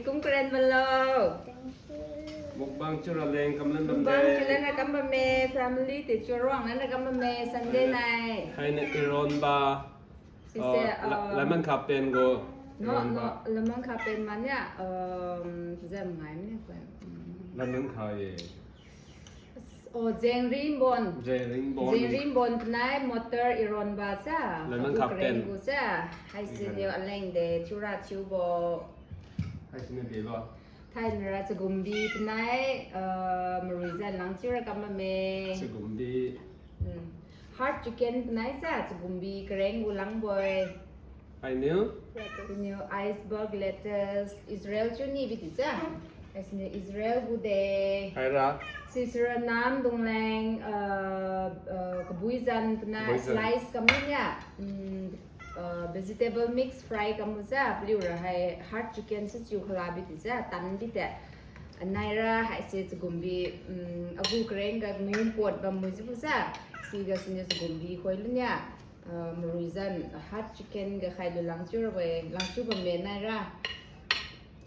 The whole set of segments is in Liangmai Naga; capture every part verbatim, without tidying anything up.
Kum karen balo. Mukbang chiu raleng kam lan bam de. Mukbang chiu lan ra kam bamme, family ti chiu ruang lan ra kam bamme, Sunday nai. Haina ironba. Sise, ah, la-, ah, lemon kha pen go. No, ironba. No, lemon kha pen mania, um, zam ngai mania ko. Mm. Lemon kha ye. Oh, jengrinbon. Jengrinbon. Jengrinbon panai motor ironba sa. Lemon kha pen. Agu karen gu sa. Haisiniu aleng de, chiura chiubo. Haisiniu deba. Thainra chagumbi panai, uh, maruizan lang chiura kam bamme. Chagumbi. Hmm. Heart chicken panai sa, chagumbi karen gu langbo-e. Hainiu? Siniu iceberg lettuce, Israel chiu ni bi ti sa. Haisiniu Israel gu de. Haira? Sisira nam dungleng, uh, uh, kabuizan panai, kabuizan. Slice kam nia. Hmm. Uh, vegetable mix fry kam sa, paliura hai heart chicken si chiu khala bi ti sa, tan bi te. Anaira haise chagumbi, um, agu karen ga ngun pot bam mui jibo sa, siga siniu chagumbi khoi lunia, uh, maruizan heart chicken ga khai lu lang chiu rabo-e, lang chiu bamme naira.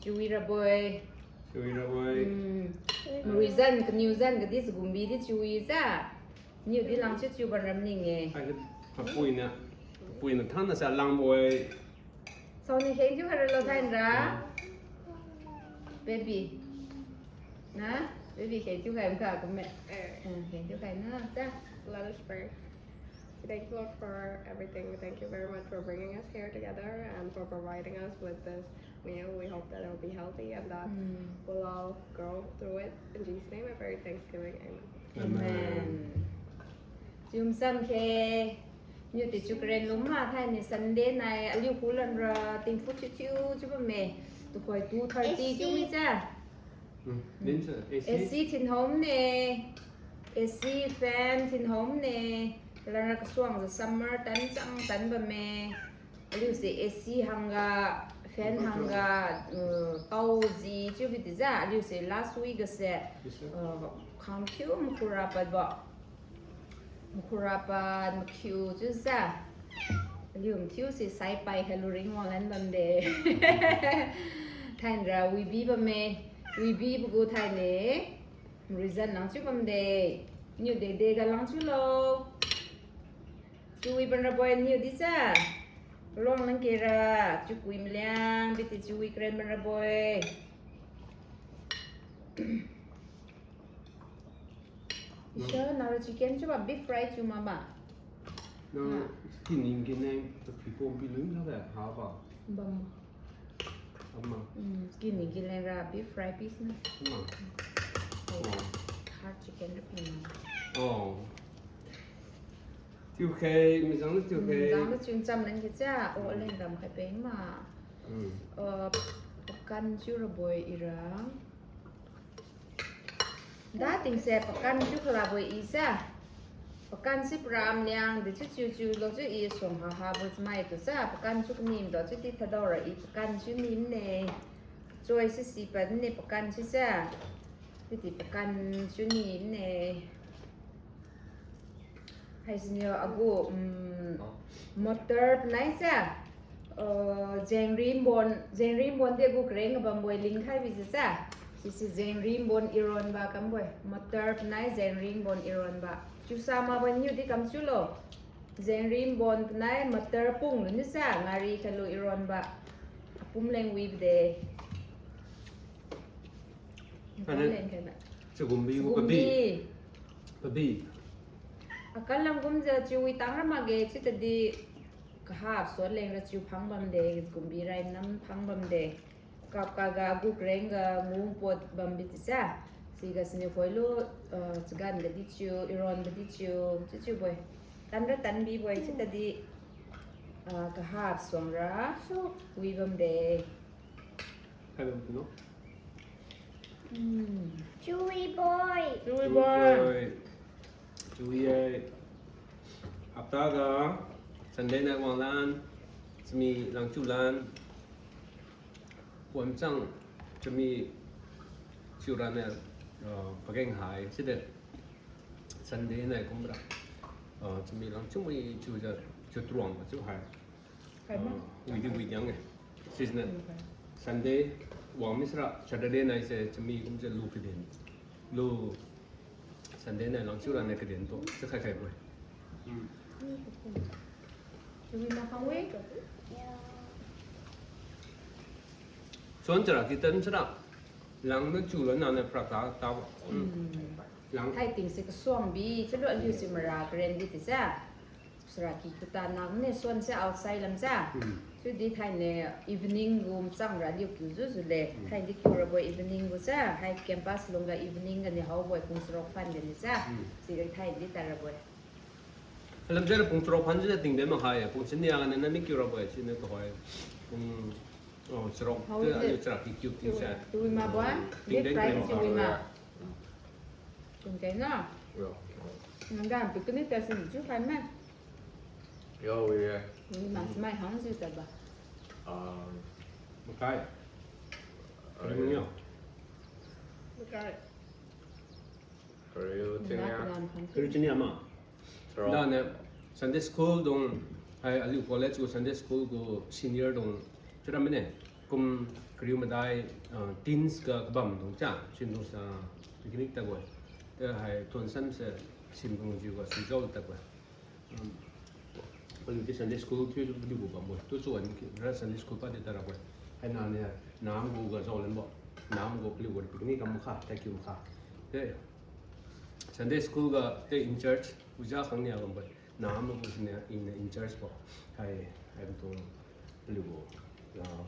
Chiu wi rabo-e. Chiu wi rabo-e. Um, maruizan, kaniuzan ga di chagumbi di chiu wi sa. Niu di lang chiu chiu ban ram ning e. Ai, papuina, papuina thangna sa langbo-e. Saoni kheng chiu khai ralo thainra. Ah. Baby. Na? Baby kheng chiu khai mkha kumme. Eh. Hmm, kheng chiu khai na sa. Let us pray. We thank you, Lord, for everything. We thank you very much for bringing us here together and for providing us with this meal. We hope that it will be healthy and that, mm, we'll all grow through it. In Jesus' name, I pray thanksgiving. Amen. Amen. Chiu sam khe. Niu ti chiu karen lum ma thaini Sunday nai aliu kulan ra tingphu chiu chiu chiu bamme. Tuhoi two thirty chiu mi sa. Hmm, din sa, A C? A C thin hom ne. A C fan thin hom ne. Kalan ra kasuang jiu summer tan chang tan bamme. Aliu se A C hangga, fan hangga, uh, tao ji chiu bi ti ja. Aliu se last week ga se, yes, sir, uh, khang thiu makhura pad ba. Makhura pad makhiu chiu ja. Aliu mathiu se sai pai khai lu ring wang lan bam de. Thainra wibi bamme. Wibi bagu thaine. Maruizan lang chiu bam de. Niu de de ga lang chiu lo. Chiu wi ban rabo-e niu di sa. Luang lang khe ra. Chiu kui maliang. Biti chiu wi kren ban rabo-e. Isa, nara chicken chiuba beef fry chiu mama. Na, ah, skin ning kine, the people be lung ha de, ha ba. Bam. Ama. Mm, skin ning kine ra beef fry piece na. Ama. Oh. Oh. Heart chicken ra pi na. Oh. Tiu khai, mi jang tiu khai. Mm, jang tiu cham lan khe cha, o, mm, leng ram khai peng ma. Mm. Uh, pakan chiu rabo-e ira. Da tingse pakan chiu khalabo-e i sa. Pakan si pram liang de chiu chiu chiu lo chiu i suang ha ha bo mai tu sa. Pakan chiu kanim do chiu ti thadao ra i pakan chiu nim ne. Choi si si pa ne pakan chiu sa. Ti ti pakan chiu nim ne. Haisiniu agu, um, motor panai sa. Uh, jengrinbon, jengrinbon di agu kareng ga bambo-e lingkhai bi sa. Sisi jengrinbon ironba kambo-e. Motor panai jengrinbon ironba. Chiusa mabo niu di kam chiu lo. Jengrinbon panai motor pung lu ni sa. Ngari khalu ironba. Apum leng wibo de. Ane, leng khaina. Chagumbi gu pabi. Chagumbi. Pabi. Akan lam kumjiu chiu wi tang ra makge, chiu tadi kahap suan leng ra chiu phang bamde, chagumbi rai nam phang bamde. Kap kaga gu kareng ga ngung pot bambi tisa. Siga siniu khoilu, eh, chagan gadi chiu, iron gadi chiu, chiu chiu bo-e. Tan ra tanbi bo-e, chiu tadi, ah, kahap suang ra wi bamde. Hello, no? Hmm. Chewy boy. Chewy boy. Chewy boy. Chewy ai. Hapta ga Sunday night wanglan, chami langchiu lan, puan chang, chami chiu ran ne, uh, pageng hai, side. Sunday night kumra. Uh, chami langchiu mui chiujiu, chiu truang chiu hai. Hai ma? Uh, wi di wi diang e. Sijine. Hmm, hai. Sunday, Wang misra Saturday night se chami kumse lu kadin. Lu Sunday night lang chiura night kadin tu. Chakhai khaibo-e. Suan chara kitan sara. Lang na chu lo na na prak ta ta. Lang. Thai ting se kasuang bi, chalu aliu si mara karen di ti sa. Sara ki kuta nak ne suan se outside lam sa. Chiudi thaine evening gu machangra aliu kiu zuzu le. Thaidi kiu rabo evening gu sa. Hai campus lungga evening gani haobo-e pung charuk phan gani sa. Sira thaidi tad rabo-e. Alam jera pung charuk phan jera tingde mahai, pung chinia gani nami kiu rabo-e, sini tuhoi. Pung, oh, charuk, hao te de. Aliu chara ki kiu ting sa. Tui ma bo, tingde deep fry krim tui ma. Pung kai na. Nangga picnic ta sin ju khai ma. Yo, we. Tui ma smai hang ju ta ba. Makai. Krim nyo. Makai. Kariu chinia. Kariu chinia ma. Dane Sunday school dung hai aliu college gu Sunday school gu senior dung chiura mine kum kariu madai, ah, teens ga kabam dung cha sindung sa picnic tabo-e. Te hai thuonsam se sindung jiu ga sijao tabo-e. Aliu ti Sunday school thiu paliu gu bambo-e. Tu chuan ki ra Sunday school pa di tarabo-e. Hai nane nam gu ga zao lenbo. Nam gu paliu gu picnic kam kha, thank you kha. Te Sunday school ga te in charge, uja khang nia bambo-e. Nam gu sine in, in charge bo. Hai, hai tu paliu gu, ah,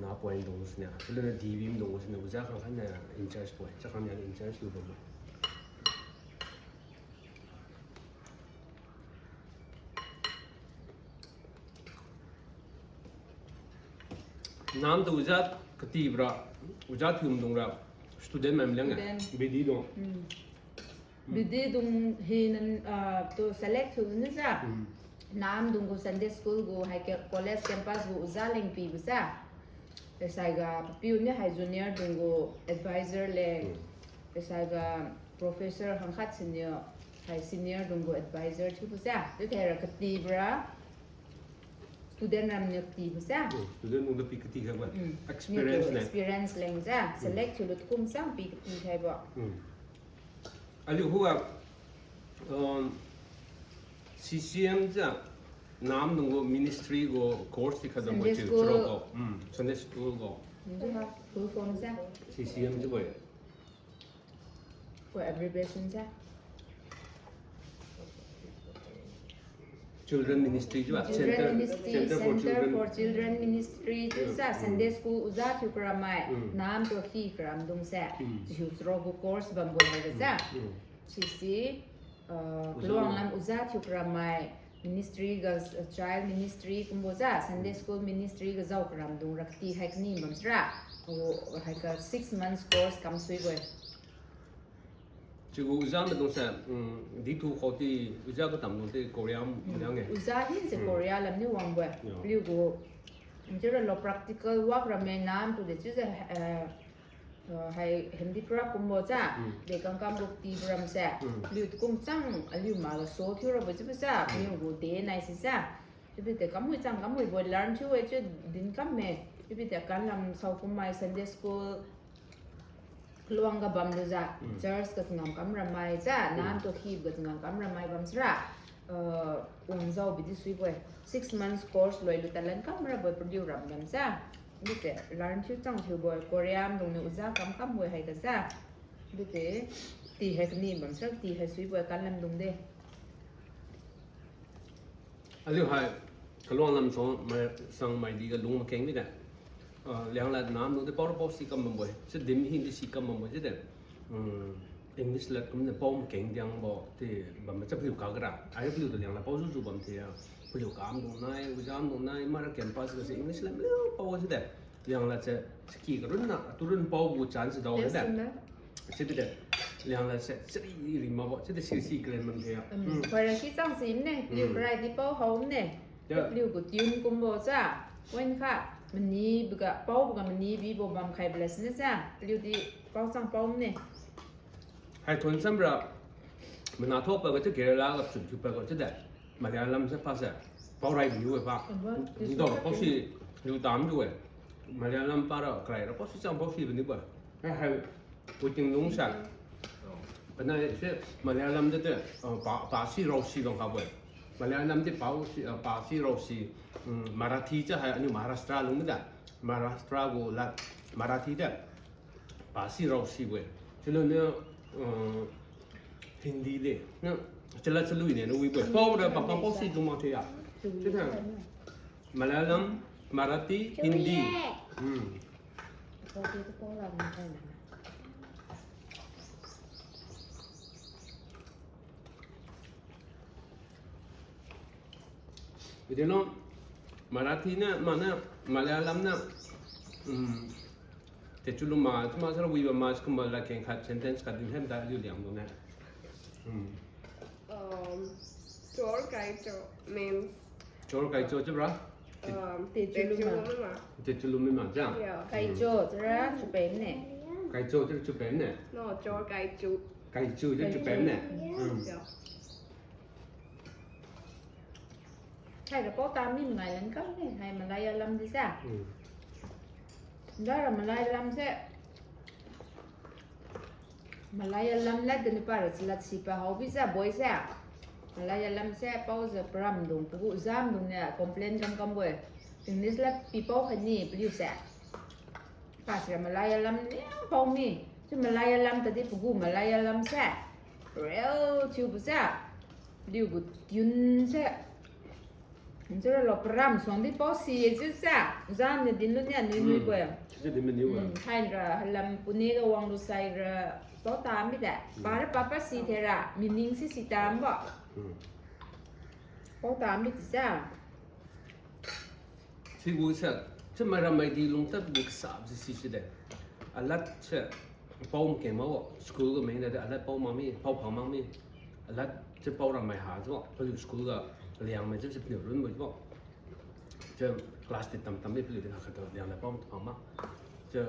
na point dung sine. Paliu na D B dung sine, uja khang khang nia in charge bo-e. Cha khang nia in charge lu bambo-e. Nam tu uja kati bra, uja thiumdung ra, student mai maliang e. Student. B D dung. B D dung hina, ah, tu select thiu ni sa. Nam dung gu Sunday school gu, hai ke college campus gu uja leng pibo sa. Esai ga papiu ni hai junior dung gu advisor le. Esai ga professor hangkhat senior, hai senior dung gu advisor thiubo sa. Tu thai ra kati bra. Student ram ni katibo sa. Student dung pi kati khaibo. Experience ni. Experience leng sa. Select thiulu kum sang pi kati khaibo. Aliu khuga, um, C C M cha, nam dung gu ministry gu course ti khatdam Sunday school. Chiro ko. Sunday school ko. Full form sa. C C M chiubo-e. Ko abbreviation sa. Children Ministry chiuba, Children Ministry, Center for Children Ministry chiusa, Sunday school uja thiu karamai, nam tu khi karamdung se, chihiu chiro gu course bambo haiga sa. Sisi, uh, kaluang lam uja thiu karamai, ministry ga, uh, child ministry kumbo sa, Sunday school ministry ga zao karamdung ra kati hai kani bamsara, uh, haiga six months course kamsuibo-e. Chiugu uja maidung se, um, D two khuti uja katamdung ti Korea lam e. Uja hinse Korea lam niu wangbo-e. Aliu gu, chiura lo practical work ramme nam tu de chiujiu, eh, uh, hai handicraft kumbo sa, de kangkam gu katibo ramse, aliu tukum chang, aliu maga so thiurabo chiubo sa, paniu gu de nai si sa. Chiubi de kamui chang kamui bo learn thiu-e chiu din kamme. Chiubi de kanlam saokummai Sunday school, kaluang ga bamlujiu, church ga changam kam ramai sa, nam tu khi ga changam kam ramai bamsara, uh, wangzao bidi suibo-e. Six months course loilu talan kam rabo-e paliu ram bamsa. Bide learn thiu chang thiubo-e, Korea maidungniu uja kam kambo-e haiga sa. Bide ti hai kani bamsara ti hai suibo-e kanlamdung de. Aliu hai, kaluang lam sang mai, sang maidi ga lung makeng mide. Ah, Lianglad namlu de pao ra pao si kam bambo-e. Chiu dim hina di si kam bambo-e chiude. Hmm, English lad kumne pao makeng diangbo ti bam macha paliu kakara. Ai paliu tu Lianglad pao juju bam ti a. Paliu kamdung nai, ujamdung nai, mara campus ga se English lad maliu pao chiude. Lianglad se, saki karunna, turun pao gu chance dao de. Chiubi de, Lianglad se, siri ri makbo, chiude siri si kalen bam ti a. Para si chang si mne, paliu karai di pao hao mne. Paliu gu tune kumbo sa, point kha, mani biga, pao biga mani bibo bamkhai bala sine sa, paliu di pao chang pao mne. Hai thon samra, mana thok pabo chiu Kerala ga chun thiu pabo chiude, Malayalam se pa se, pao rai biu-e pa. Dao pao si, liu tam du-e. Malayalam para karai ra pao si chang pao si bani ba. Hai, hai, puting lung sa. Panai se Malayalam de de, uh, pa, pa si rao si bang ka ba. Malayalam de pao si, uh, pa si rao si, um, Marathi cha hai aniu Maharashtra lung da. Maharashtra gu lad Marathi de. Pa si rao si ba. Chilo ne, uh, Hindi de. Na, chala chalui ne, na wi ba. Pao ra pa pa pao si dung ma te ya. Te ta. Malayalam, Marathi, Hindi. Hmm. Ide no, Marathi na, mana, Malayalam na, hmm, te chulu ma, chuma sara wi ba ma, chuma la keng khat sentence khat din hem da liu liang do na. Hmm. Um, chor kaicho means Chor kaicho chiu bra? Um, Te chulu ma. Te chulu ma. Te chulu mi ma ja? Yeah. Kaicho, chara chupem ne. Kaicho, chara chupem ne. No, chor kaicho. Kaicho, chara chupem ne. Yeah. Hmm. Yeah. Hai ra pao ta mi ngai lan kam ne, hai Malayalam di sa. Hmm. Dara Malayalam se. Malayalam lad gani para chalad si pa hao bi ja boi se. Malayalam se pao ja param dung pagu jam dung ne complain kam kam boi. English lad pi pao kha ni paliu se. Pa sira Malayalam ni pao mi. Chi Malayalam tadi pagu Malayalam se. Real chiu bu se. Liu gu tune se. Nchura lo param suang di pao si ye chiu sa. Zan ne din lu nia nui nui bo. Chiu din meniu. Hmm, hai ra halam Pune ga wang lu sai ra pao ta mi de. Para papa si the ra meaning si si ta mbo. Pao ta mi ti sa. Sigu sa, chi mai ra mai di lung tad bu kasa si si si de. Alad se pao ma keng ma wo, school ga meng da de alad pao ma mi, pao phang ma mi. Alad chi pao ra mai ha zo, paliu school ga liang mai chi si pniu run bo zo. Chi class di tam tam mi paliu di kha kha to liang la pao ma phang ma. Chi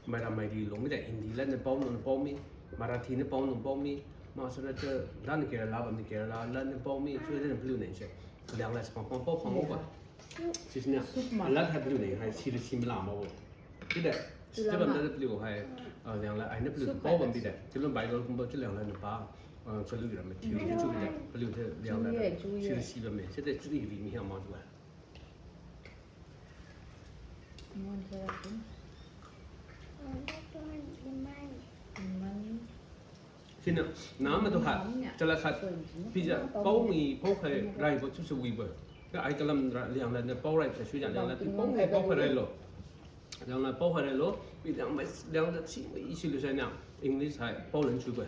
mai ra mai di lung mi de Hindi lad ne pao nung pao mi, Marathi ne pao nung pao mi, ma sara chi dan Kerala bam ni Kerala lad ne pao mi, chi de paliu ne se. Liang la si pang pang pao phang wo ba. Sisina, alad hai paliu ne hai, si de si mala ma wo. Chi de, si de bam da paliu hai, ah, liang la, ai na paliu pao bam bi de. Chi lun Bible kumbo chi liang la na pa, ah, chalu ra ma thiu, chi chu de, paliu the liang la, si de si bam me, si de chu ri mi ha ma tu ba. Sina, na ma tu ha, chala khat, pija, pao mi, pao khai, rai bo, chu chu wi bo. Ka ai kalam ra, liang la, na pao rai, sa sui ja, liang la, pao mi, pao khai rai lo. Liang la, pao khai rai lo, pi liang mai, liang la, si mai, si lu sai na, English hai, pao lan chu bo.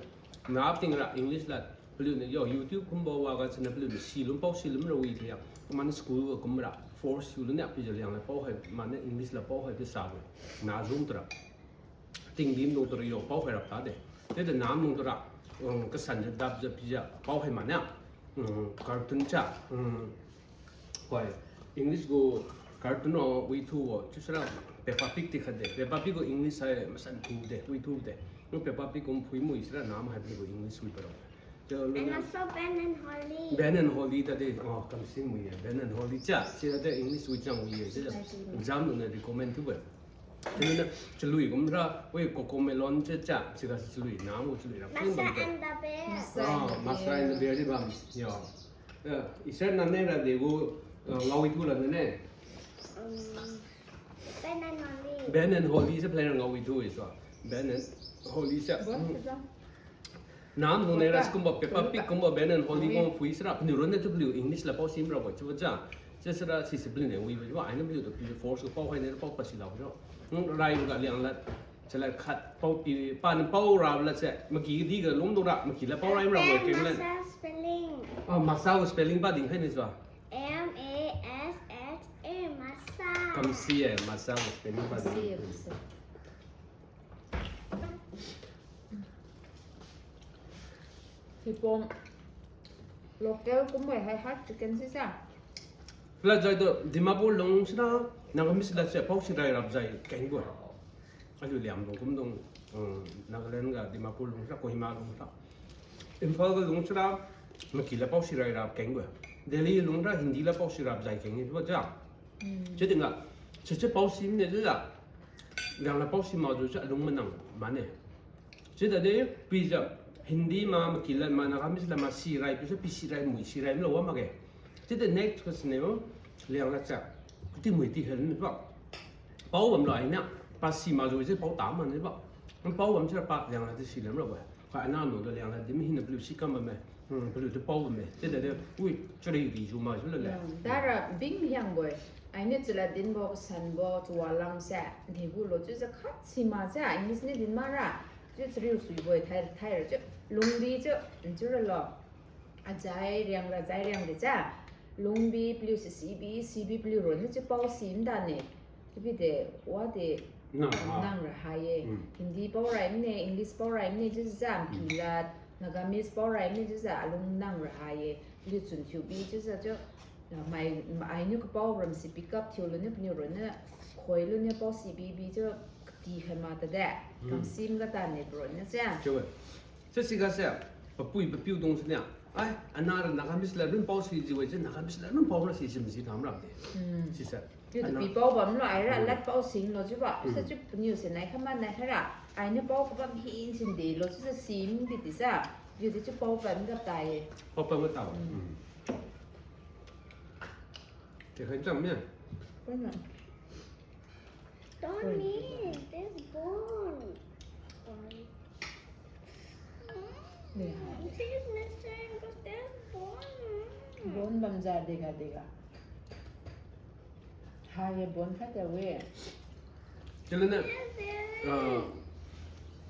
Na ting ra, English la, paliu ni, yo, YouTube kumbo wa ga, chana paliu ni, si lum pao, si lum ra wi thia. Mana school ga kum ra, force su lu ni, pija liang la, pao hai, mana English la, pao hai, pi sa bo. Na zoom tra. Ting lim dung tura yo pao khai rap ta de. Te de nam dung tura, um, kasan je dap je pija pao khai mane. Um, cartoon cha, um, koi, English gu cartoon o wi thu wo, chiu sara Peppa Pig ti khat de. Peppa Pig gu English hai masan thu de, wi thu de. Nung Peppa Pig kum phui mui sara nam hai pi gu English wi paro. And also Ben and Holly. Ben and Holly ta de, oh, kam sin mui ye. Ben and Holly cha, sira de English wi chang wi ye. Sira exam luna recommend tu ba. Chini na chalui kumra, wi Cocomelon cha cha, siga chalui, nam gu chalui ra. Masha and the Bear. Ah, Masha and the Bear di bam. Yo. Eh, isar nane ra de gu, eh, ngawi tu la nane. Um, Ben and Holly. Ben and Holly se play ra ngawi tu iso. Ben and Holly se. Nam nung ne ra sikumbo Peppa Pig kumbo Ben and Holly kumbo phui sira paniu ron ne tu paliu English la pao sim ra bo chiu ja. Chi sira si si paliu ne wi bo chiu ai na paliu tu paliu force ko pao hai ne pao pa si la bo. Nung rai ga liang la chala khat pao pi pa ne pao ra la se maki di ga lung dung ra maki la pao rai ra bo keng le. Masha spelling. Ah, Masha spelling pa ding hai ne so. M A S H A, Masha. Kam si e, Masha spelling pa ding. Kam si e, kam si. Sipom local kumbo hai hot chicken si sa. Pla jai tu Dimapur lung sira, Nagamese la se pao si rai rap jai keng bo. Aliu Liangmai kumdung, um, Nagaland ga Dimapur lung sira, Kohima lung sira. Imphal ga lung sira, maki la pao si rai rap keng bo. Delhi lung ra Hindi la pao si rap jai keng ni bo ja. Chiu tingga, chiu chiu pao si mine chiu ja. Lianglad pao si makjiu si alung manang mane. Chiuda de pijiu Hindi ma, makilat ma, Nagamese lad ma sirai pisu pi sirai mui sirai mlo wa makge. Chiuda next question ne o, Lianglad cha kati mui ti hel ni ba. Pao bamlo ainiu, pa si makjiu si pao ta mane ba. Pao bam sira pa Lianglad di si lam rabo. Kha ana no do Lianglad di mi hina paliu si kam bamme. Hmm, paliu tu pao bamme. Chiuda de, ui, chari ri jiu ma jiu lale. Dara bing hiangbo-e. Ainiu chila dinbo, kasanbo, chawa lamse, degu lo chiujiu khat si makjiu, English niu din makra. Chiu chariu suibo-e, thai, thaira chiu, lungbi chiu, chiu ralo. Ajai riang ra jai riang de cha. Lungbi paliu si sibi, sibi paliu ronna chiu pao si mdane. Chiubi de, wa de, nang ra hai ye. Hindi pao rai mne, English pao rai mne, chiujiu cha, makilat, Nagamese pao rai mne, chiujiu alung nang ra hai ye. Paliu chun thiubi chiujiu chiu, mai, ainiu kapao ram si pick up thiu luniu paniu ronna, khoi luniu pao si bibi chiu, kati khai ma tade. Kamsim ga tane paronna se. Chiu-e. Chiu siga se, papui papiu dung siniu, ai, ana ra Nagamese lad run pao si jiu-e, chiu Nagamese lad run pao ra si sim si tham rabo de. Sise. Chiu de pi pao bamlo aira lad pao singlo chiubo. Sa chiu paniu se nai kha ma nai khaira. Ainiu pao kabam hin sin delo chiujiu sim bi di sa. Chiu de chiu pao bam ga ta ye. Pao bam ga ta. Te khai cham ye. Tommy, there's bone. This is missing because there's bone. Bone bam ja dega dega. Ha ye bone khat ya we. Chalana, ah,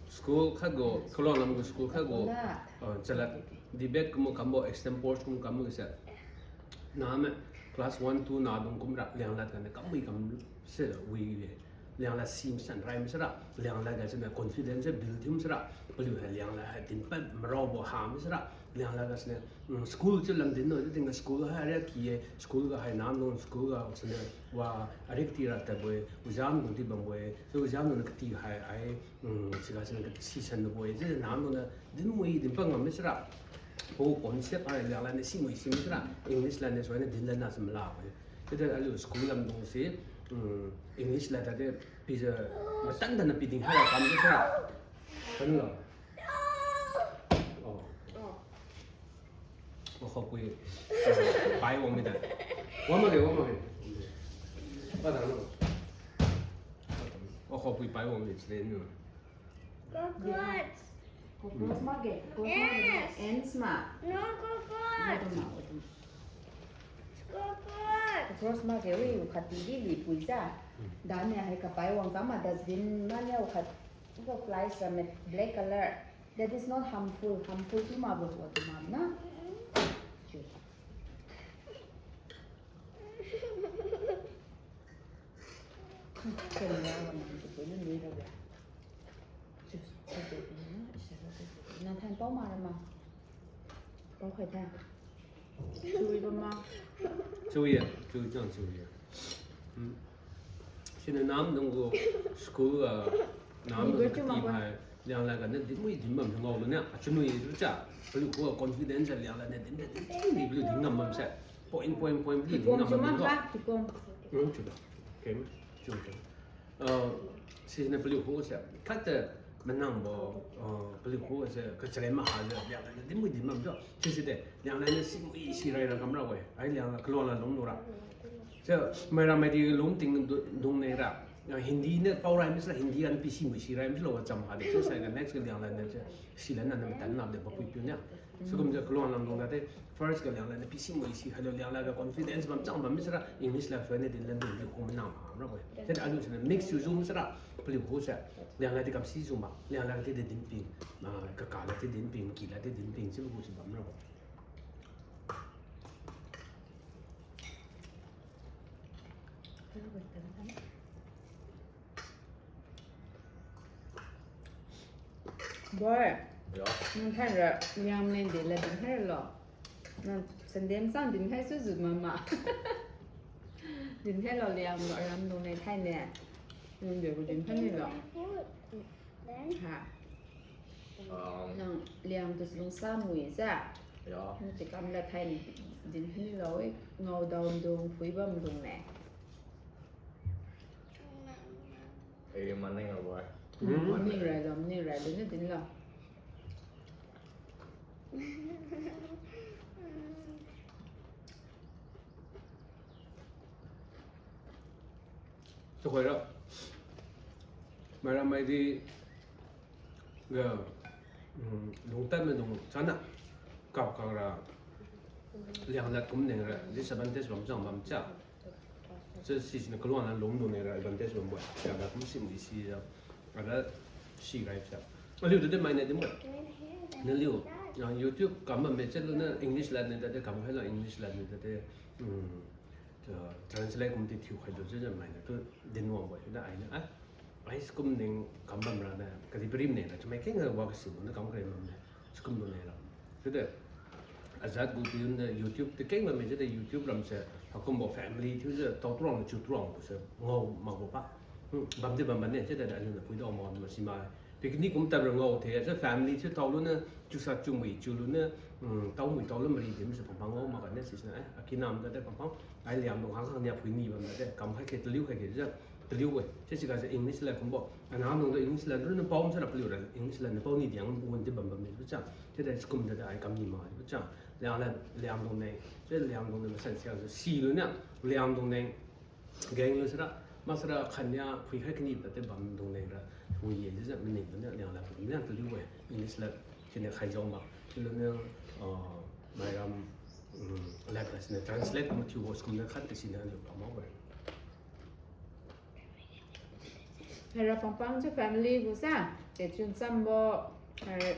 school khat gu, Kaluang lam gu school khat gu, ah, chala debate kumbo kambo, extempore kumbo kambo se. Name class one, two nadung kumra Lianglad ganiu kam wi kam se wi-e. Lianglad si masan rai masara, Lianglad gasiniu confidence build thiu masara, paliu hai Lianglad hai dinpad maraobo ha masara, Lianglad gasiniu, mm, school chiu lam dinlo, chiu tingga school hai ariak ki-e, school ga hai namdung school ga siniu wa ariak tira tadbo-e, ujam dung di bambo-e, chiu ujam dungniu kati hai ai, mm, siga siniu kati sisan dabo-e, chiu namdungniu dinmui dinpad ngam masara. Pao concept hai Lianglad niu simui si masara, English lad niu suainiu dinlad na si malabo-e. Chiudi aliu school lamdung se, um, English lad tadi pijiu matan tana piding haira kam di sa. Kan lo. Oh. Wakhapui, uh, pai wang mida. Wang makge, wang makge. Pada lo. Wakhapui pai wang di sile no. Cockroach. Cockroach makge, cockroach makge. Ants ma. No cockroach. Wadung ma, wadung. Cockroach. Cockroach makge, wi, khatdi di lipui ja. Dani hai kapai wang sama dustbin mane khat. Iko flies rame black color. That is not harmful. Harmful tu mabo, wadung ma na. Chiu. Nang thainpao mara ma? Pao khai tha. Chiu-e ba ma? Chiu-e, chiu-e, chiu-e. Hmm. Siniu namdung gu school, ah, namdung gu kati hai, Lianglad ganiu dinmui dinbam ngao luniu, achunwi chiu cha, paliu khuga confidence Lianglad niu din, din, din, din, paliu din ngam bamse. Point, point, point, paliu din ngam bam ga. Hmm, chiu ba. Okay, chiu, chiu. Uh, siniu paliu khuga se, khat ta manangbo, uh, paliu khuga se, kacharen maha jiu, Lianglad niu dinmui dinbam jiu. Sisi de, Lianglad niu simui sirai ra kamra we. Ai Lianglad Kaluang lad lung lura. Sa, maira maidi lungting du-, dung ne ra. Ah, Hindi niu pao rai misila Hindi aniu pi simui sirai misilo wa cham ha de. Sa, sa ga next ga Lianglad niu sa, sila na na matan na de papui piu niu. Sikum jiu Kaluang lam dung ga de first ga Lianglad niu pi simui si, halo Lianglad ga confidence bam chang bam misira English lad suai niu din lad dung di kum nang ha ra we. Te aliu siniu mix chiu jiu misira paliu khuga se Lianglad di kam si jiu ma, Lianglad di de din ping, ah, kaka lad di din ping, ki lad di din ping, chiu gu si bam ra we. Boy, ya. Nang thainra Lianglad di lad dinkhai lo. Nang Sunday machang dinkhai su jiu mama. Dinkhai lo Liang lo aram dung ne thaine. Nang de gu dinkhai ni lo. Ha. Um, nang Liang tu lungsa mui ja. Ya. Nang ti kam lad thaine dinkhai ni lo e. Ngao daodung, phuibam dung ne. Eri maning abo. Hmm. Maning rai lo, maning rai lo, na din lo. Tuhoira. Mairam maidi ga, mm, lungtad maidung chana kap kak ra, lianglad kum neng ra disadvantage bam chang bam cha. Chi sisiniu kaluang la lungdung neng ra advantage bam bo. Lianglad kum sim di si ra. Ara si rai cha. Aliu tu de mai na di mo. Naliu, ah, YouTube kam bam me chat lu na English lad ne da de kam khai la English lad ne da de. Mm. Translate kum ti thiu khai du chiujiu maina tu din wang bo, chiuda aina, ah, ai sikum ning kam bam ra na, kadihpiri ne na, chamai keng ga wa kasi na kam kare bam ne, sikum du ne ra. Chiude, ajat gu ti yun de YouTube ti keng bam me, chiude YouTube ram se, hakum bo family thiujiu, tao truang, chiu truang, se, ngao mak bo pa. Hmm, bam di bam bam ne, chiude, aliu na pui dao ma, ma si ma, Picnic kum tab ra ngao the, sa family thiu tao lu na, chiusa chiumui chiu lu na, mm, tao mui tao lu mari dim se pangpang ngao mak ga ne sisna, eh, akinam ga de pangpang, ai liam dung hang hang nia phui ni bam ga de, kam khai khe taliu khai khe ja, taliu we. Sisi ga se English la kumbo, anam dung de English la, run pao sa ra paliu ra, English la na pao ni diang, un di bam bam ni, cha, cha de kum de ai kam ni ma, cha, liang la, liam dung ne, cha liam dung ne, masan sia, si lu na, liam dung ne, Geng lu sira, masira khan nia phui khai kani pate bam dung neng ra, hui ye, jijiu maning bam nia, liang la, liang taliu we, English la, sine khai jao ma, chiu lu nia, ah, mairam, um, la ka sine translate ma thiu bo, school na khat ka sine aliu pa ma we. Haira pangpang chiu family gu sa, te chun chambo, hai,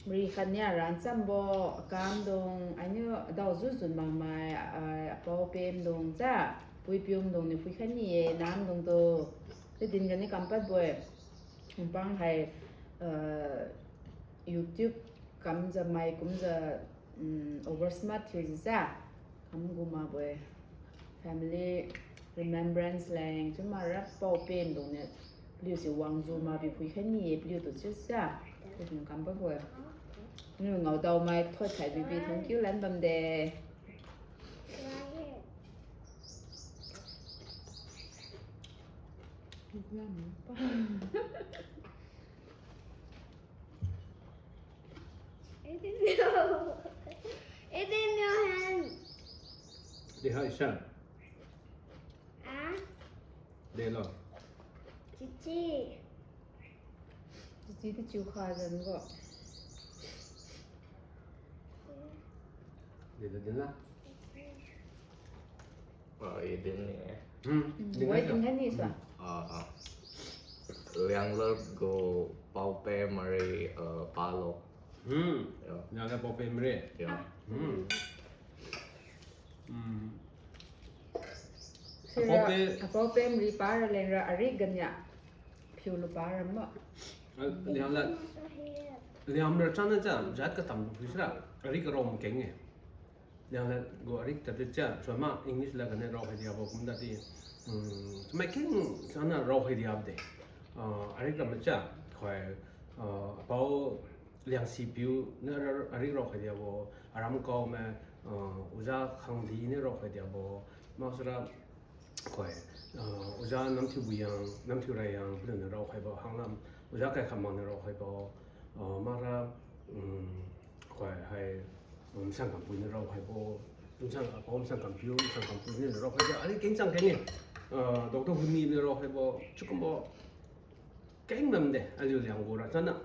Mari khat nia ran chambo, akam dung, aniu adao jujun bang mai, ah, apao pem dung cha, pui pium dung niu phui khai ni ye, nam dung tu. Te din ganiu kam pad bo-e. Pangpang hai, ah, YouTube kamjiu mai kumjiu, um, over smart thiujiu sa. Kam gu ma bo-e. Family remembrance leng, chiu ma ra pao pen dung ne, paliu si wangjiu ma bi phui khai ni ye, paliu tu chiu sa. Paliu kam pa bo-e. Niu ngao dao mai thot khai bibi, thank you lan bam de. It in your, it in your hand. Di hai sa. Ah? Delo. Chichi. Chichi di chiu kha jan go. Delo din la. Ah, i din ni. Hmm. Wai din kan ni sa. Ah, ah. Liang la gu pao pe mari, ah, palo. Hmm. Ya. Liang la pao pe mari. Ya. Hmm. Hmm. Sira, apao pe, apao pe mari pa ra leng ra arik ganiu. Phiu lu pa ra ma. Ah, liang la. Liang ra chana cha, jat katam lu phui sira. Arik rao ma keng e. Liang la gu arik tadi cha, chua ma English la ganiu rao hai diabo kumtadi. Hmm, chumai keng chana rao hai diabo de. Ah, arik ra ma cha, khoi, ah, apao Liangsipiu niu arik rao khai diabo, aram kao me, uh, Oja Khangdi niu rao khai diabo, maksara, khoi, uh, Oja Namthiu Buiyang, Namthiu Rayang, paliu niu rao khaibo, hanglam, Oja Kaikhamang niu rao khaibo, uh, mara, um, khoi hai, um, Sangkampui niu rao khaibo, Sang, uh, Pom Sangkampiu, Sangkampui niu rao khaibo, arik keng chang keng e, uh, Doctor Huni niu rao khaibo, chiukumbo, Keng lam de, aliu Liang gu ra chana.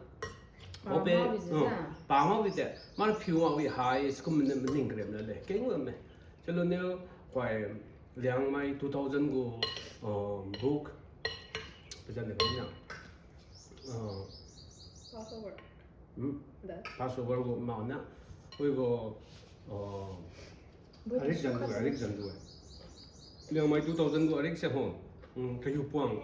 Pa ngao wi se, uh, sa. Pa ngao wi de, mara phiu ngao wi hai, sikum maning, maning karem la le. Keng lam de. Chalu niu, khoi, Liangmai two thousand gu, uh, book. Pazan de keng na. Uh, Passover. Hmm? Da. Passover gu ma na. Wi gu, uh, Arik jan du, arik jan du. Liangmai two thousand gu arik se hon. Hmm, kahiu puang.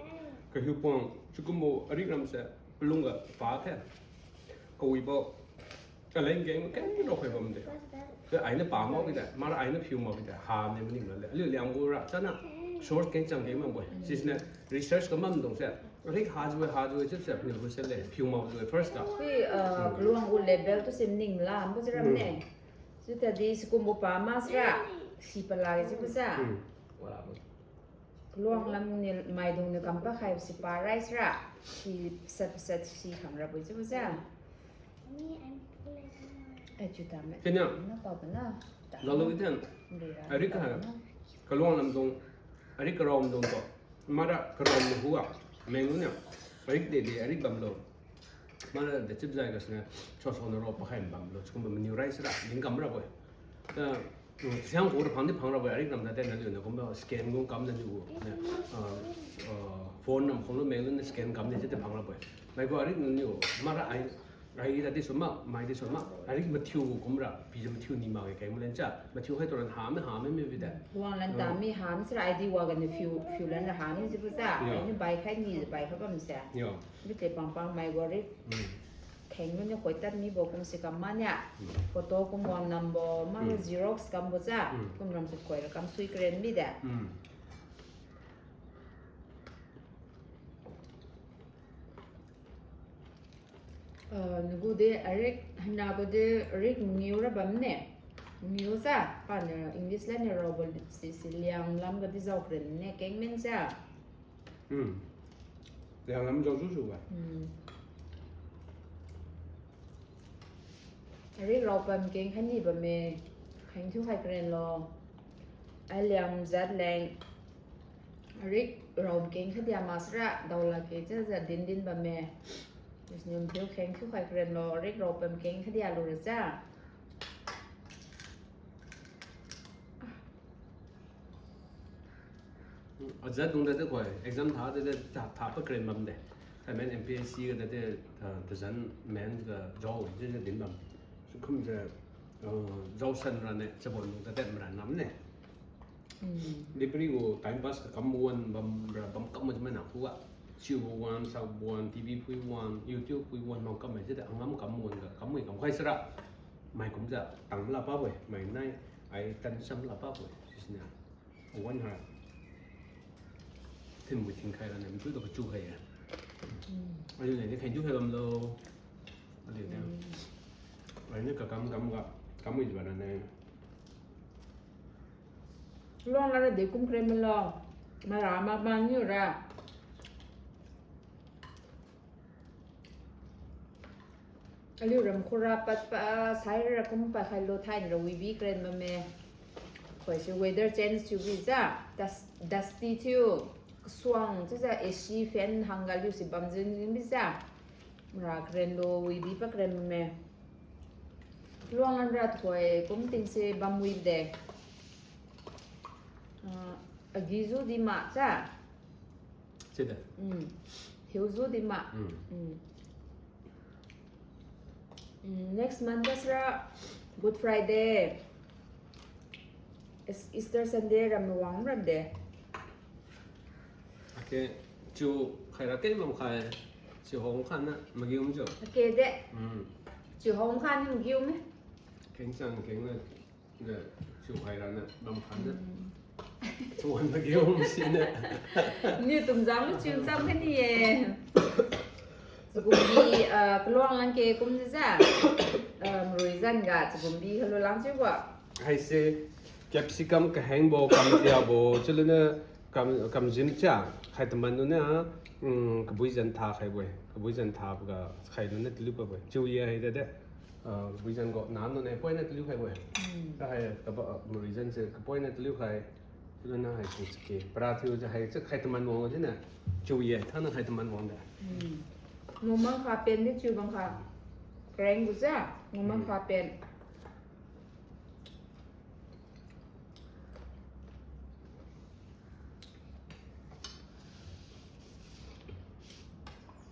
Kahiu puang. Chiukumbo arik ram se palung ga pa the. Kawibo. Kaleng keng keng rao khai bam de. Te ainiu pa mak wi de. Mara ainiu phiu mak wi de. Ha ne maning la le. Aliu Liang gu ra chana. Source keng chang keng mak bo. Sisiniu research kamam dung se. Arik ha jiu, ha jiu, chiu se, niu gu se le. Phiu mak jiu first ga. Wi, uh, kaluang gu level tu se maning la. Mbo jiu ram ne. Chiu tadi sikumbo pa masra, si pala ge chiu bo sa. Hmm. Wala bo. Luang lam ni maidung ni kam pakhai si pa rice ra. Si sat sat si khang ra bui chiu ja. Ai, chiu tame. Kenya. Na tao na. Lalo itan. Arik ka. Kaluang lamdung. Arik karaomdung ko. Mara karaomdung hua. Menglu niu. Arik dede, arik bamlo. Mara de chip zai ka sina. Cho so na ro pakhai bamlo. Chikum bam niu rice ra. Ding kam ra bui. Ta, mm, siang ko ra phang di phang ra bui. Arik lam da de na liu na kumba scan gung kam na liu. Na, ah, ah, phone nam khong lu menglu na scan kam de chip de phang ra bui. Mai ko arik na niu. Mara ai Ai dadi suma, mai di suma. Arik mathiu kumra, pija mathiu ni ma keng malen cha. Mathiu hai toran ham, ham mi bida. Wang lan ta mi ham sira I D wa ga ni fiu, fiu lan ra ham ni jibu sa. Yo. Ai ni bai khai ni, bai khai bam sa. Yo. Bite pang pang mai go ri. Mm. Kheng ni khoi tat mi bo kum si kam ma nia. Mm. Photo kum wang nam bo, ma Mm. Xerox kam bo sa. Mm. Kum ram se khoi ra kam sui kren mi da. Mm. Ah, nagu de arik, hana bo de arik ngiu ra bam ne. Ngiu sa, pa ne English la ne rao bo si, si liang lam ga di zau kren ne, keng men sa. Hmm. Liang lam zau su su ba. Hmm. Arik rao pam keng khani bam me, kheng thiu khai kren lo. Ai liang zat leng. Arik rao keng khadia masra, daola ke cha za din din bam me. Is nium thiu kheng thiu khai kren lo, arik rao pam keng khadia lu ra cha. Azat dung da de koi, exam tha de de tha, tha pa kren bam de. Tha men M P S C ga de de, ah, tazan men ga zao, de de din bam. Sukhum ze, ah, zao san ra ne, chabon dung da de mra nam ne. Hmm. Dipri gu time pass ka kam wan bam ra bam kam ma jimai na khu ga. Siu bu wan, sau bu wan, T V phui wan, YouTube phui wan, bam kam mai jida, angam kam wan ga, kam mai kam khai sara. Mai kum ja, tang la pa boi, mai nai, ai tan sam la pa boi, sisna. Wan ha. Thin bu thin khai la ne, mtu da ka chu khai ya. Hmm. Ai ne, ni khai ju khai bam lo. Ai ne. Hmm. Ai ne ka kam kam ga, kam mai jiba na ne. Luang lara de kum kren melo. Mara ma ma niu ra. Aliu ram khura pat pa sai ra kum pa khai lo thain ra wibi kren bam me. Khoi si weather change thiu bi ja. Dus-, dusty thiu. Kasuang chiujiu A C fan hangga liu si bam jin jin bi ja. Mara kren lo wibi pa kren bam me. Luang anra thoi kum tingse bam wi de. Ah, agi zu di ma cha. Sida. Mm. Hiu zu di ma. Mm. Mm. Mm, next month da sira Good Friday. Is-, Easter Sunday ram wang ram de. Okay, chiu khai ra keng bam khai, chiu hong kha na magium chiu. Okay de. Mm. Chiu hong kha ni magium e. Keng chang keng na, de, chiu khai ra na bam kha na. Mm. Chiu hong magium si na. Niu tum jam lu chiu cham kha ni e. Chagumbi, ah, kaluang lang ke kum ni ja. Ah, marui zan ga chagumbi kalu lang chiu ba. Haise capsicum kahengbo, kamtiabo, chilena kam, kamjin cha, khai taman nuna, um, kabui zan tha khaibo-e. Kabui zan tha ga khai nuna taliu khaibo-e. Chiu ye hai de de. Ah, kabui zan go nan nuna poina taliu khaibo-e. Hmm. Ka hai kaba, ah, marui zan se kapoina taliu khai. Chilena hai sing sike. Para thiu je hai chiu khai taman wang jina. Chiu ye, thana khai taman wang de. Hmm. Numang kha pen di chiu bang kha. Kreng gu ja, numang kha pen.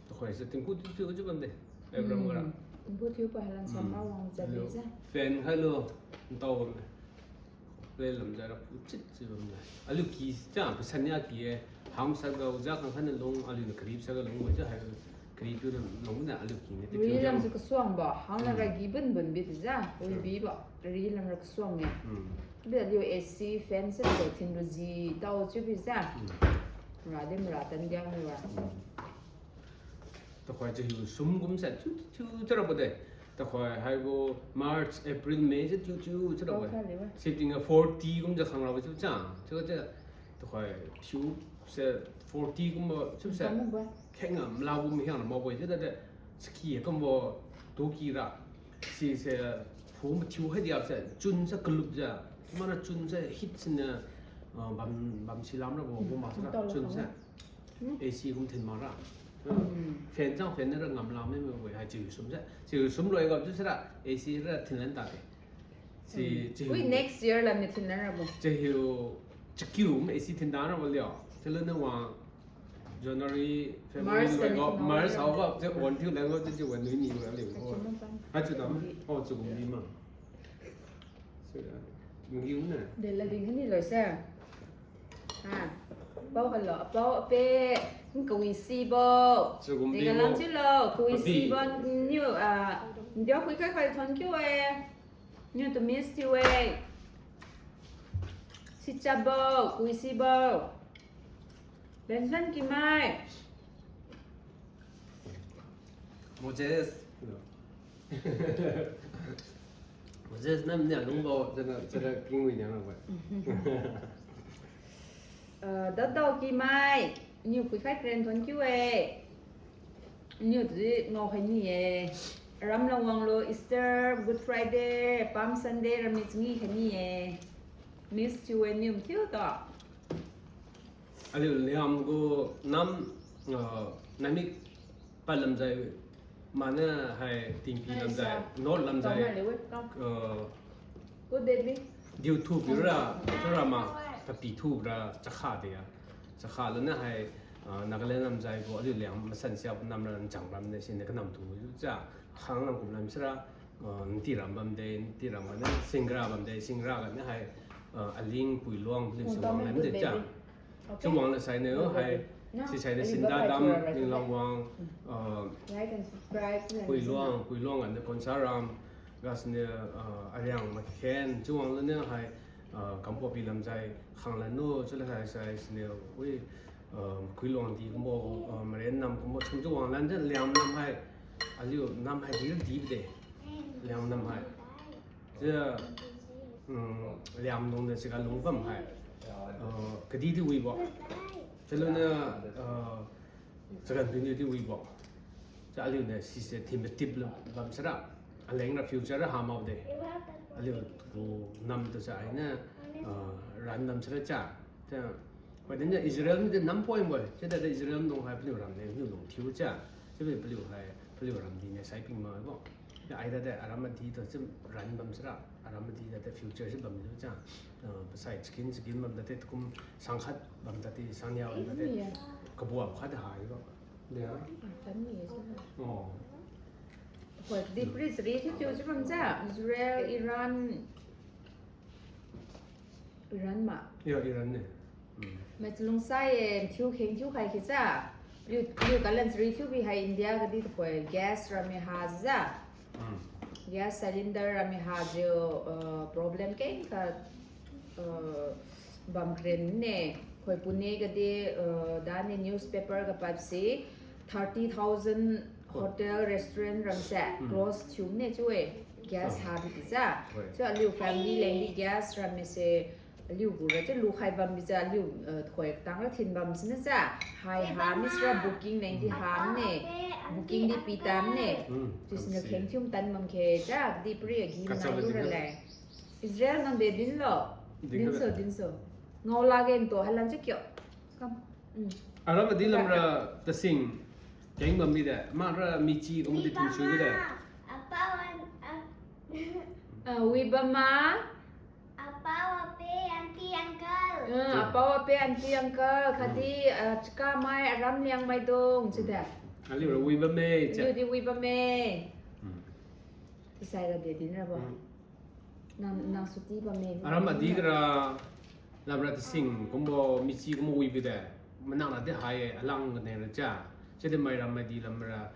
Tukhoi se tingku thiu thiu chiu bam de. Ebram gara. Hmm. Tingku thiu pa halan samra wang ja de ja. Fan khai lo, ntao bam de. Play lam jara pu chit si bam de. Aliu ki cha, pasan ya ki e. Ham sa ga uja khang khan lung, aliu na karib sa ga lung, uja hai karib tu na lung na aliu ki ne. Ri lam se kasuang ba, hang na ra gi bun bun bi de ja. Ui bi ba, ri lam ra kasuang e. Hmm. Bi aliu A C fan se de thin ru ji tao chiu bi ja. Hmm. Ra de mara tan diang ni wa. Hmm. Tukhoi chiu hiu sum kum sa thiu thiu thiu ra bo de. Tukhoi haibo March, April, May se thiu thiu thiu ra bo. Kha liu e. Sitting a forty kum ja khang ra bo chiu cha. Chiu cha. Tuhoi thiu se forty kumbo, chiu se. Kam bo. Kheng ngam la bu mi hiang na mabo, chiu da de, saki kumbo, tu ki ra. Si se, phu mathiu hai dia se, chun se kalup ja. Mana chun se heat siniu, ah, bam, bam si lam ra bo, bo ma se ra, chun se. Hmm. A C kum thin ma ra. Hmm. Fan chang fan na ra ngam lam mi bo, hai chiu sum se. Chiu sum loi ga chiu se ra, A C ra thin lan ta de. Si, hmm. Chiu. Ui, next year lam ni thin lan ra bo. Chiu, chakiu, A C thin dan ra bo liu. Chiu lu na wang, January, February, March loi ga, March hao ga, chiu wan thiu lan ga, chiu, chiu wan nui ni ga liu. Kachiu ma pan. Ha, chiu dam. Oh, chiu kum ni ma. Chiu ya. Magi um na. De la ding ni loi se. Ha. Pao halo, pao pe, kawi si bo. Chiu kum ni de bo. Lam chiu lo, kawi si bo, niu, ah, ndia khui kai kai thon kiu e. Niu tu miss thiu e. Si chabo, kawi si bo. Benson ki mai. Moses. Moses nam nia lungbo, jana, jana kingwi nia lungbo. Uh, Dadao ki mai, niu pui khai kren thon kiu e. Niu di ngao khai ni e. Ram la wang lo Easter, Good Friday, Palm Sunday, ram ni chingi khai ni e. Miss thiu e niu thiu to. Aliu Liam gu nam, uh, namik pa lamjai, mana hai tingpi lamjai, north lamjai, uh, diu thu pi ra, thu ra ma, tapi thu ra, chakha de ya. Chakha lana hai, uh, Nagaland lamjai gu aliu Liam masan siap nam ra nchang ram ne, sini kanam thu cha, khang lam kum lam sira, uh, nti ram bam de, nti ram ga ne, Singra bam de, Singra ga ne hai, uh, Aling Puiluang, Puiluang lam de cha. Chiu wang la sai ne, hai, si sai ne Sinda dam, Ninglang wang, uh, Puiluang, Puiluang ga ne Konsaram, ga sini, uh, Ariang Makhen, chiu wang la ne hai, uh, Kampopi lamjai, khang la no, chiu la hai sai sini, ui, uh, Kuiluang di kumbo, uh, Maren nam kumbo, chiu chiu wang lan de Liam nam hai, aliu nam hai di di de, Liam nam hai. Chiu, um, Liam lung de siga lung bam hai. Uh, kadi di wibo. Chiu lu na, uh, chagan pin di wibo. Chiu aliu na sise thim tip bam sara. Aleng ra future ra ha mao de. Aliu gu nam tu sa ai na, uh, ran nam sara cha. Chiu, pai din ja Israel mi de nam point bo. Chiu da Israel nung hai paliu ram ne, paliu lung thiu cha. Chiu paliu hai, paliu ram di ne sai ping ma bo. Chiu ai da de aram adi tu chiu ran bam sara, aram adi da de future si bam lu cha. Uh, pasai chicken, chicken bam da de kum sang khat bam da de, sang nia bam da de. Kabuam khat hai bo. De ya. Tan ni chiu. Oh. Hoi, di pri seri chiu chiu chiu bam cha. Israel, Iran, Iran ma. Ya, Iran ne. Hmm. Mai chalung sai e, thiu kheng thiu khai khe cha. Liu, liu kalan seri thiu bi hai India kadi tu koi gas rami ha ja. Hmm. Gas cylinder rami ha jiu, uh, problem keng kha, uh, bam kren ne. Koi Pune kadi, uh, dani newspaper ga pap si thirty thousand hotel, restaurant ram se, hmm, close thiu ne chiu e, gas ha bi ti cha. Hoi. Chiu aliu family leng di gas ram mi se, aliu gu ra chiu lu khai bam bi cha, aliu, eh, khoi tang ra thin bam sini cha. Hai ha mi sira booking leng di ha ne. Booking di pi tam ne. Hmm. Chiu sini kheng thiu tan bam khe cha, di pri agi manai lu ra le. Israel nang de din lo. Din so, din so. Ngao la gen to, halan chiu kyo. Kam. Hmm. Aram adi lamra tasing keng bam mi de, mara michi kum di thinsui mi de. Apa wan, ah. Ah, wi bam ma. Apa wape, auntie, uncle. Ah, apa wape, auntie, uncle. Khatdi, ah, chaka mai, aram liang maidung, chiu de. Aliu ra wi bam me, chiu. Aliu di wi bam me. Hmm. Isai ra de din ra bo. Hmm. Nang, nang suti bam me. Aram adi kara, lamra tasing kumbo, michi kumbo wi bi de. Manang na di hai, alang ga ne ra cha. Chiu di mai ram mai di lamra,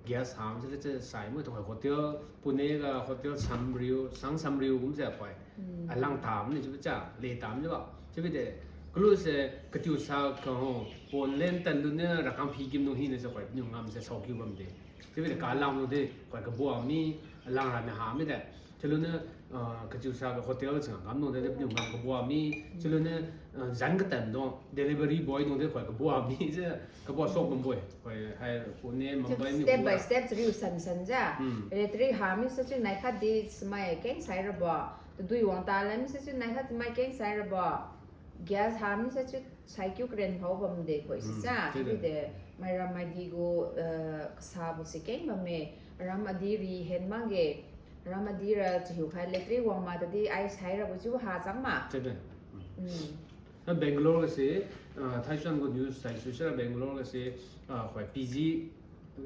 gas ham, chiu di chiu sai mo, tu hotel, Pune ga hotel Samriu, Sang Samriu kum se koi. Hmm. Alang tam ni chiu cha, le tam ni ba. Chiu bi de, kalu se, katiu sa ka ho, pon len tan lu ne, rakang phi kim nung hi ne se koi, niu ngam se sao kiu bam de. Chiu bi de, ka lang lu de, koi ka bo mi, alang ra ne ha mi de. Chiu lu ne, Ah, kachiu sa ga hotel chang kam nung de, de pniu ngam kabua mi, chilone, ah, zan katan dong, delivery boy dong de khoi kabua mi, je kabua sok bambo-e, khoi hai Pune, Mumbai mi step by step chariu san san ja. Hmm. Electric ha mi sa chiu nai khat di smai keng sai rabo, tadui wang ta lam sa chiu nai khat smai keng sai rabo. Gas ha mi sa chiu sai kiu karen phao bam de khoi si sa. Chiu de, mai ram mai di gu, eh, kasa bu si keng bamme. Ram adi ri hen makge. Ram adi ra chahiu khai electric wang ma tadi ai sai ra bu chiu ha chang ma. Chiu de. Hmm. Na Bangalore ga si, ah, Thaisuan gu news sai su sira Bangalore ga si, ah, khoi P G,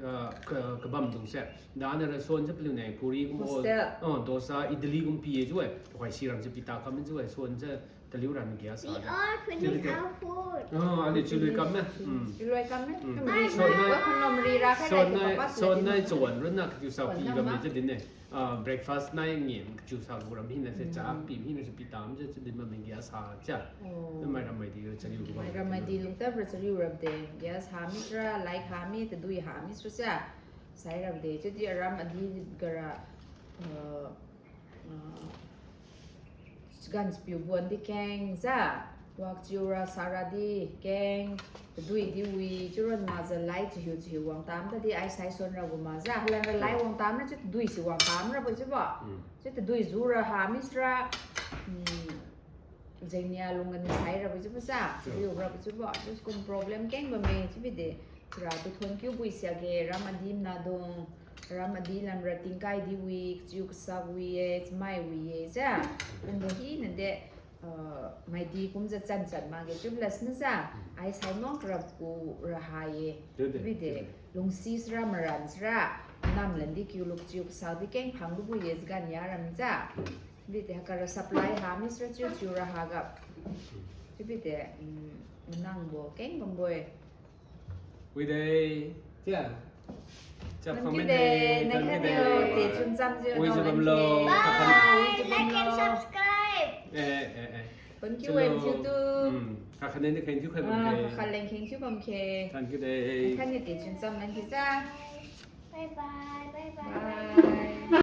ah, ka, kabam dung se. Dana ra suan se paliu ne puri gu, hostel, oh, dosa, idli gu pi-e chiu-e. Khoi si ram se pi ta kam chiu-e, suan se taliu ran gas ha. We all finish our food. Oh, ali chiu lui kam ne. Hmm. Chiu lui kam ne. Hmm. Tumri, suan nai, wa khun lo mari ra khai suan nai, suan nai chawan run na kachiu sa pi kam ne chiu din ne. Ah, breakfast nai ngin kachiu sa gu ram hina se cha pi hina se pi tam se chiu din ma mi gas ha cha. Oh. Mai ram mai di ra chariu gu bam. Mai ram mai di lungtab ra chariu ram de. Gas ha mi sira, light ha mi, tadui ha mi sira cha. Sai ram de. Chiudi aram adi ga ra, uh, uh, gan chapiu buan di keng ja. Wak chiu ra sara di keng. Tadui di wi chiu ron ma ja light chahiu chahiu wang tam tadi ai sai suan ra gu ma ja. Halan ra light wang tam ra chiu tadui si wang tam ra bo chiu bo. Chiu tadui zu ra ha mi sira. Hmm. Jengnia lung gani sai ra bo chiu bo sa, chariu ra bo chiu bo, chiu kum problem keng bamme chiu bi de. Chira tu thon kiu bui sia ge, ram adi mna dung, ram adi lam ra tingkai di wi, chiu kasa wi-e, chamai wi-e, ja. Kumbo hina de, uh, mai di kum ja chan chan makge chiu bo lasna ja, ai sai nuang karap ku ra ha-e. Chiu bi de, lungsi sira maran sira, nam lan di kiu luk chiu kasa di keng phang lu bui-e, gan ya ram ja. Bi de, kara supply ha mi sira chiu chiu ra ha ga. Chiu bi de, mm, nang bo keng bambo-e. Wi de, tia. Thank you de, thank you de. Te chun cham jiu. Wi ji bamlo. Bye. Like and subscribe. Eh, eh, eh. Thank you, thank you too. Hmm, kakhan ne kheng thiu khai bam khe. Ah, kakhan leng kheng thiu bam khe. Thank you de. Thank you de, chun cham nang kisa. Bye bye, bye bye. Bye.